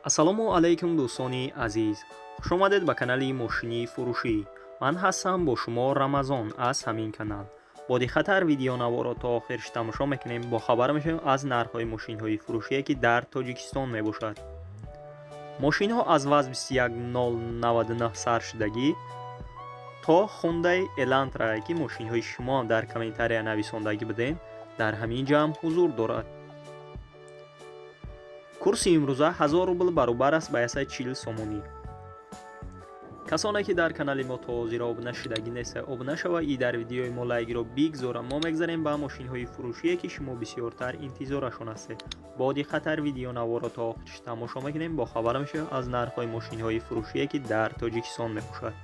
Ассалому алайкум, дӯстони азиз, хушомадед ба канали Мошини фурӯшӣ. Ман ҳастам бо шумо Рамазон аз ҳамин канал. Бо диққаттар видеонаворо то охирш тамошо мекунем, бохабар мешавем аз нархҳои мошинҳои фурӯшие, ки дар Тоҷикистон мебошад. Мошинҳо аз ВАЗ 21099 сар шудагӣ то Хундай Элантра, ки мошинҳои шумо дар комментария нависондагӣ будем, дар ҳамин ҷамъ ҳузур дорад. Курси имрӯза 1000 рубл баробар аст ба 140 сомонӣ. Касоне ки дар канали мо то ҳозир обуна шудагӣ неста, обуна шава и дар видеои мо лайкро бигзора. Мо мегзарем ба мошинҳои фурӯшие, ки шумо бисёртар интизорашон ҳастед. Бо диққаттар видеонаворо то охирш тамошо мекунем, бохабар мешавем аз нархҳои мошинҳои фурӯшие, ки дар Тоҷикистон мебошад.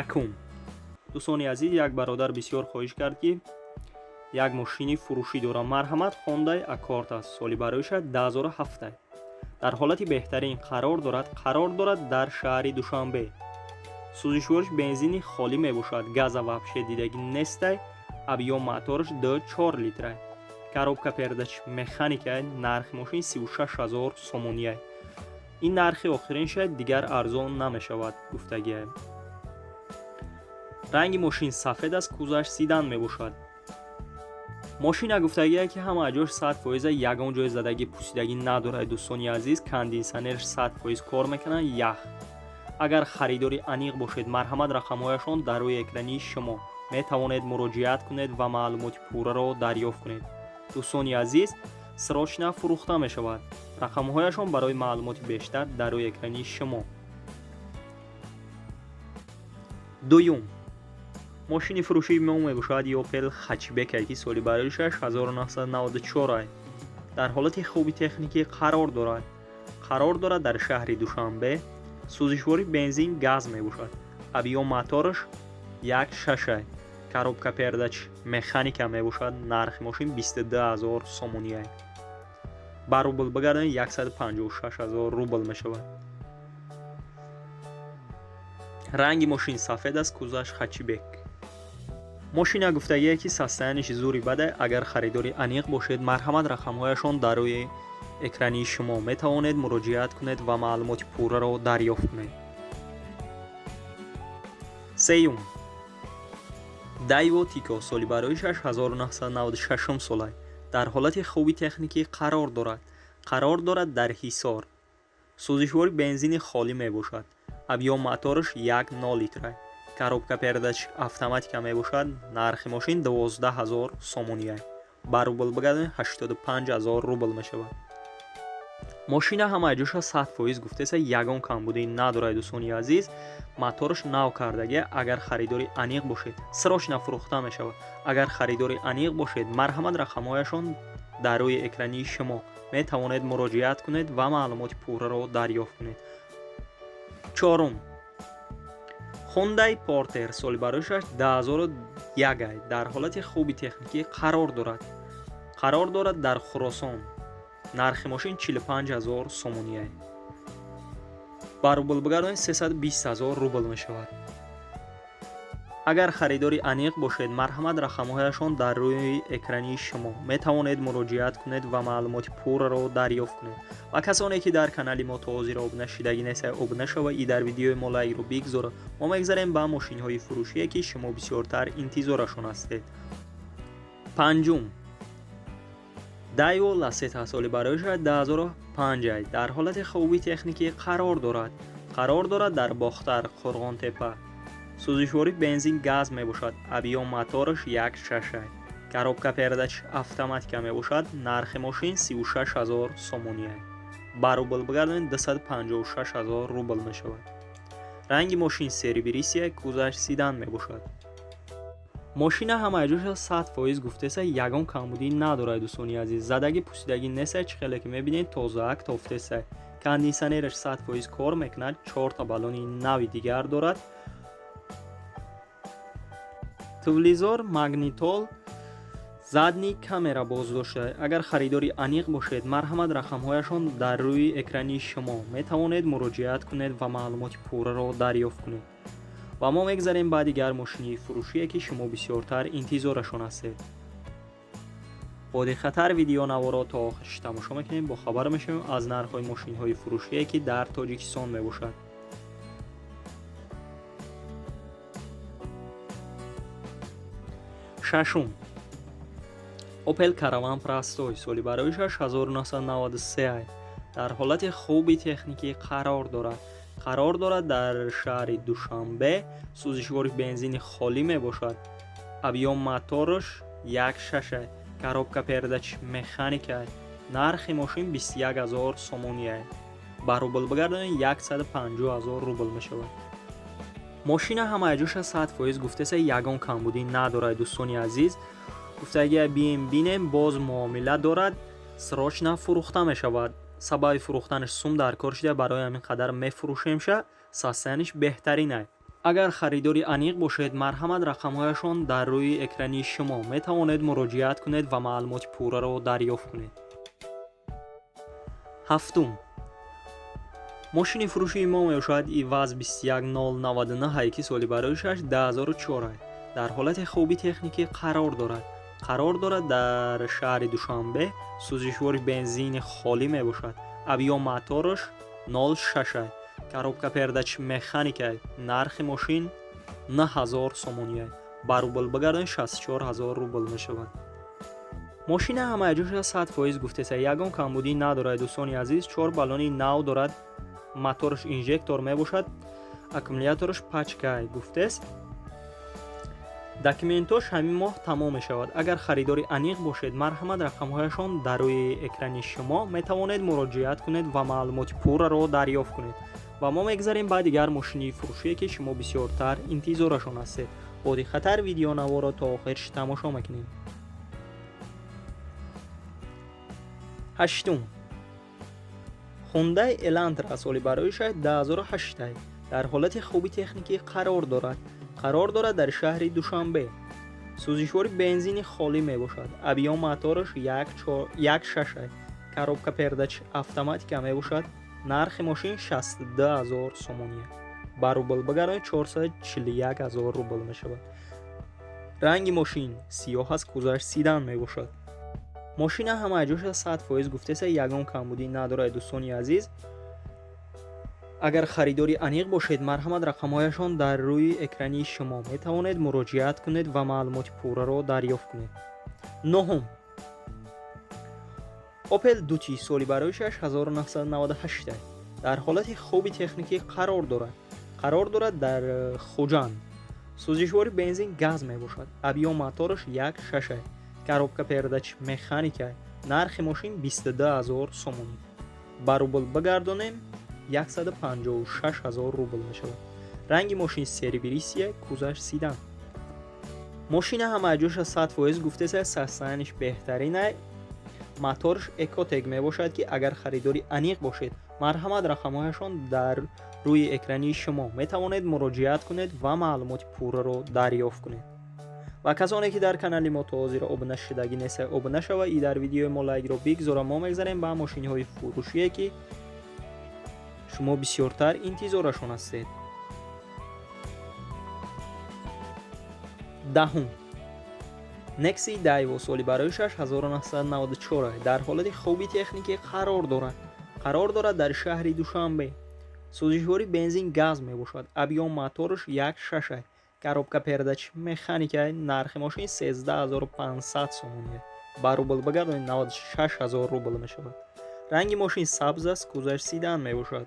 Якум, дӯстони азиз, як бародар бисёр хоҳиш кард, ки як мошини фурӯшӣ дорам. Марҳамат, Хондай Аккорд аст, соли бароиша 2007, дар ҳолати беҳтарин қарор дорад. Қарор дорад дар шаҳри Душанбе. Сӯзишвориш бензини холӣ мебошад, газа вообще дидагӣ нестай. Объём мотораш 2,4 литра, коробка передач механика. Нархи мошин 36 000 сомония. Ин нархи охирин шояд, дигар арзон намешавад, гуфтагиа. Ранги мошин сафед аст, кузаш седан мебошад. Мошина гуфтагие, ки ҳама ҷош 100%, ягон ҷои задагӣ, пусидагӣ надорад. Дӯстони азиз, кондитсионерш 100% кор мекунад, ях. Агар харидори аниқ бошед, марҳамат, рақамҳояшон дар рӯи экрани шумо, метавонед муроҷиат кунед ва маълумоти пурраро дарёфт кунед. Дӯстони азиз, срочно фурӯхта мешавад. Рақамҳояшон барои маълумоти бештар дар рӯи экрани шумо. Дуюм мошини фурӯшии мо мебошад Опел хэтчбеке, ки соли бароишаш 1994, дар ҳолати хуби техникӣ қарор дорад. Қарор дорад дар шаҳри Душанбе. Сӯзишвори бензин газ мебошад. Объём мотораш 1,6, коробка передач механика мебошад. Нархи мошин 22 000 сомония. Ба рубл бигардонед, 156 000 рубл мешавад. Ранги мошин сафед аст, кузаш хэтчбек. Мошина гуфтагие, ки состояние ш зури бада. Агар харидори аниқ бошед, марҳамат, рақамҳояшон дар рӯи экрани шумо, метавонед муроҷиат кунед ва маълумоти пурраро дарёфт кунед. Сеюм, Дайво Тико, соли бароишаш 1996 сола, дар ҳолати хуби техникӣ қарор дорад. Қарор дорад дар Ҳисор. Сӯзишвори бензини холӣ мебошад. Объём мотораш 1,0 литра, коробка передач автоматика мебошад. Нархи мошин 12 000 сомония. Ба рубл бигардонед, 85 000 рубл мешавад. Мошина ҳама ҷоша 100% гуфтеса, ягон камбудӣ надорад. Дӯстони азиз, мотораш нав кардагия. Агар харидори аниқ бошед, срочно фурӯхта мешавад. Агар харидори аниқ бошед, марҳамат, рақамҳояшон дар рӯи экрани шумо, метавонед муроҷиат кунед ва маълумоти пурраро дарёфт кунед. Чорум, Хундай Портер, соли бароишаш 2001, дар ҳолати хуби техникӣ қарор дорад. Қарор дорад дар Хуросон. Нархи мошин 45 000 сомония. Ба рубл бигардонед, 320 000 рубл мешавад. Агар харидори аниқ бошед, марҳамат, рақамҳояшон дар рӯи экрани шумо, метавонед муроҷиат кунед ва маълумоти пурраро дарёфт кунед. Ва касоне ки дар канали мо то ҳозир обуна шудагӣ неста, обуна шава и дар видеои мо лайкро бигзора. Мо мегзарем ба мошинҳои фурӯшие, ки шумо бисёртар интизорашон ҳастед. Панҷум, Дайво Ласета, соли бароиша 2005, дар ҳолати хуби техникӣ қарор дорад. Қарор дорад дар Бохтар, Қурғонтепа. Сӯзишвори бензин газ мебошад. Объём мотораш 1,6, коробка передач автоматика мебошад. Нархи мошин 36 000 сомония. Ба рубл бигардонед, 256 000 рубл мешавад. Ранги мошин серебристый, кузаш седан мебошад. Мошина ҳама ҷоша 100% гуфтеса, ягон камбудӣ надорад. Дӯстони азиз, задагӣ, пусидагӣ неста. Чӣ хеле ки мебинед, тозаак тофтеса. Кондитсионераш 100% кор мекунад, чорта баллони нави дигар дорад, телевизор, магнитол. Задний камера боздошта. Агар харидори аниқ бошед, марҳамат, рақамҳояшон дар рӯи экрани шумо, метавонед муроҷиат кунед ва маълумоти пурраро дарёфт кунед. Ва мо мегзарем ба дигар мошини фурӯшие, ки шумо бисёртар интизорашон ҳастед. Бо диққаттар видеонаворо то охирш тамошо мекунем, бохабар мешавем аз нархҳои мошинҳои фурӯшие, ки дар Тоҷикистон мебошад. Шашум, Opel Caravan Простой, соли бароишаш 1993, дар ҳолати хуби техникӣ қарор дорад. Қарор дорад дар шаҳри Душанбе. Сӯзишвори бензини холӣ мебошад. Объём мотораш 1,6, коробка передач механика. Нархи мошин 21 000 сомонӣ. Ба рубл бигардонед, 150 000 рубл мешавад. Мошина ҳамаҷоша 100% гуфтеса, ягон камбудӣ надорад. Дӯстони азиз, гуфтагия бием бинем, боз муомила дорад, срочно фурӯхта мешавад. Сабаби фурӯхтанаш сум дар кор шуда, барои ҳамин қадар мефурӯшемша. Состояние ш беҳтаринай. Агар харидори аниқ бошед, марҳамат, рақамҳояшон дар рӯи экрани шумо, метавонед муроҷиат кунед ва маълумоти пурраро дарёфт кунед. Ҳафтум мошини фурӯшии мо мебошад ИВАЗ 21099, ки соли бароишаш 2004, дар ҳолати хуби техникӣ қарор дорад. Қарор дорад дар шаҳри Душанбе. Сӯзишвори бензини холӣ мебошад. Объём мотораш 0,6, коробка передач механика. Нархи мошин 9000 сомонӣ. Ба рубл бигардонед, 64 000 рубл мешавад. Мошина ҳамаҷоша 100% гуфтеса, ягон камбудӣ надорад. Дӯстони азиз, чор баллони нав дорад. Мотораш инжектор мебошад, аккумулятораш пачка гуфтест. Документош ҳамин моҳ тамом мешавад. Агар харидори аниқ бошед, марҳамат, рақамҳояшон дар рӯи экрани шумо, метавонед муроҷиат кунед ва маълумоти пурраро дарёфт кунед. Ва мо мегзарем ба дигар мошини фурӯшие, ки шумо бисёртар интизорашон ҳастед. Бо диққаттар видеонаворо то охирш тамошо мекунем. Ҳаштум, Хундай Элантра, соли бароишаш 2008, дар ҳолати хуби техникӣ қарор дорад. Қарор дорад дар шаҳри Душанбе. Сӯзишвори бензини холӣ мебошад. Объём мотораш 1,6, коробка передач автоматика мебошад. Нархи мошин 62 000 сомонӣ. Ба рубл бигардонед, 441 000 рубл мешавад. Ранги мошин сиёҳ аст, кузоваш седан мебошад. Мошина ҳамаҷоша 100% гуфтеса, ягон камбудӣ надорад. Дӯстони азиз, агар харидори аниқ бошед, марҳамат, рақамҳояшон дар рӯи экрани шумо, метавонед муроҷиат кунед ва маълумоти пурраро дарёфт кунед. Нуҳум, Opel Duty, соли бароишаш 1998, дар ҳолати хуби техникӣ қарор дорад. Қарор дорад дар Хуҷанд. Сӯзишвори бензин газ мебошад. Объём мотораш 1,6, коробка передач механика. Нархи мошин 22 000 сомонӣ. Ба рубл бигардонем, 156 000 рубл мешавад. Ранги мошин серебристый, кузоваш седан. Мошина ҳамаҷоша 100% гуфтеса, состояние ш беҳтаринай. Моторш Экотек мебошад, ки агар харидори аниқ бошед, марҳамат, рақамҳояшон дар рӯи экрани шумо, метавонед муроҷиат кунед ва маълумоти пурраро дарёфт кунед. Ва касоне ки дар канали мо то ҳозир обуна шудагӣ неста, обуна шава и дар видеои мо лайкро бигзора. Мо мегзарем ба мошинҳои фурӯшие, ки шумо бисёртар интизорашон ҳастед. Даҳум, Некси Дайво, соли бароишаш 1994, дар ҳолати хуби техникӣ қарор дорад. Қарор дорад дар шаҳри Душанбе. Сӯзишвори бензин газ мебошад. Объём мотораш 1,6, коробка передач механика. Нархи мошин 13 500 сомонӣ. Ба рубл бигардонед, 96 000 рубл мешавад. Ранги мошин сабз аст, кузоваш седан мебошад.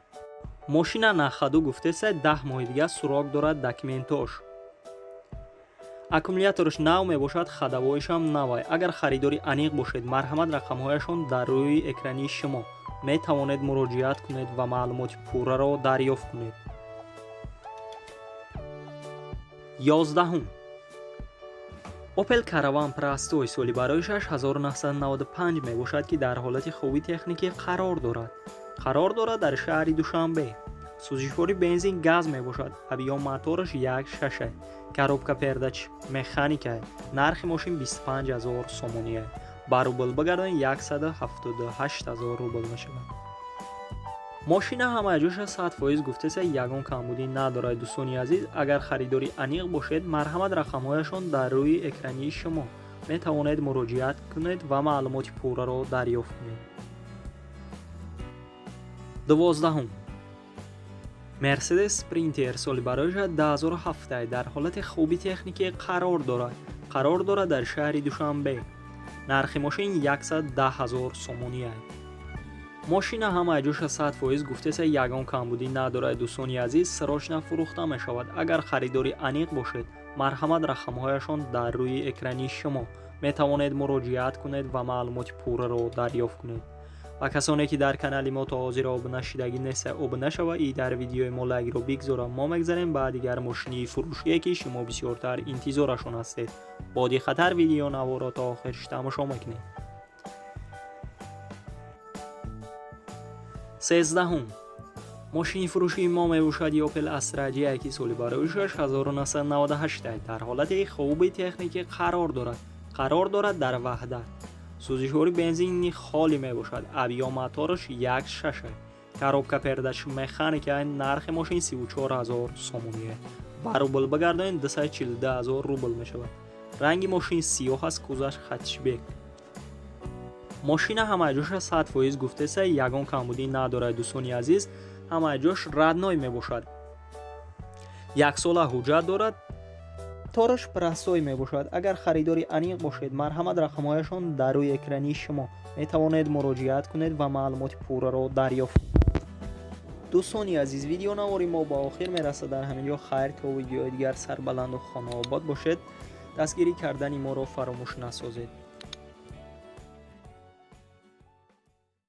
Мошина на ходу гуфтеса, 10 моҳи дигар срок дорад документош. Аккумулятораш нав мебошад, ходовой шам навай. Агар харидори аниқ бошед, марҳамат, рақамҳояшон дар рӯи экрани шумо, метавонед муроҷиат кунед ва маълумоти пурраро дарёфт кунед. 11-ум, Opel Caravan Простой, соли бароишаш 1995 мебошад, ки дар ҳолати хуби техникӣ қарор дорад. Қарор дорад дар шаҳри Душанбе. Сӯзишвори бензин газ мебошад. Объём мотораш 1.6. Коробка передач механика. Нархи мошин 25 000 сомонӣ. Ба рубл багардон 178 000 рубл мешавад. Мошина ҳама ҷоша 100% гуфтеса, ягон камбудӣ надорад. Дӯстони азиз, агар харидори аниқ бошед, марҳамат, рақамҳояшон дар рӯи экрани шумо, метавонед муроҷиат кунед ва маълумоти пурраро дарёфт кунед. 12-ум Мерседес Спринтер, соли бароиша 2007, дар ҳолати хуби техникӣ қарор дорад. Қарор дорад дар шаҳри Душанбе. Нархи мошин 110 000 сомонӣ. Мошина ҳама ҷоша 100% гуфтеса, ягон камбудӣ надорад. Дӯстони азиз, срочно фурӯхта мешавад. Агар харидори аниқ бошед, марҳамат, рақамҳояшон дар рӯи экрани шумо, метавонед муроҷиат кунед ва маълумоти пурраро дарёфт кунед. Ва касоне ки дар канали мо то ҳозир обуна шидагӣ неста, обуна шава и дар видеои мо лайкро бигзора. Мо мегзарем ба дигар мошинии фурӯшие, ки шумо бисёртар интизорашон ҳастед. Бо диққаттар видео наворо то охирш тамошо мекунед. 13-ум мошини фурӯшии мо мебошад Opel Astra J, ки соли бароишаш 1998, дар ҳолати хуби техникӣ қарор дорад. Қарор дорад дар Ваҳдат. Сӯзишвори бензини холӣ мебошад. Объём мотораш 1.6. Коробка передач механика. Нархи мошин 34 000 сомонӣ. Ба рубл багардонед, 242 000 рубл мешавад. Ранги мошин сиёҳ аст, кузаш хэтчбек. Мошина ҳама ҷоша 100% гуфтеса, ягон камбудӣ надорад. Дӯстони азиз, ҳама ҷош родной мебошад. Яксола ҳуҷҷат дорад. Тораш простой мебошад. Агар харидори аниқ бошед, марҳамат, рақамҳояшон дар рӯи экрани шумо, метавонед муроҷиат кунед ва маълумоти пурраро дарёфт. Дӯстони азиз, видеонавори мо ба охир мерасад дар ҳамин ҷо. Хайр, то видеои дигар, сарбаланду хонаобод бошед. Дастгирӣ кардани моро фаромӯш насозед.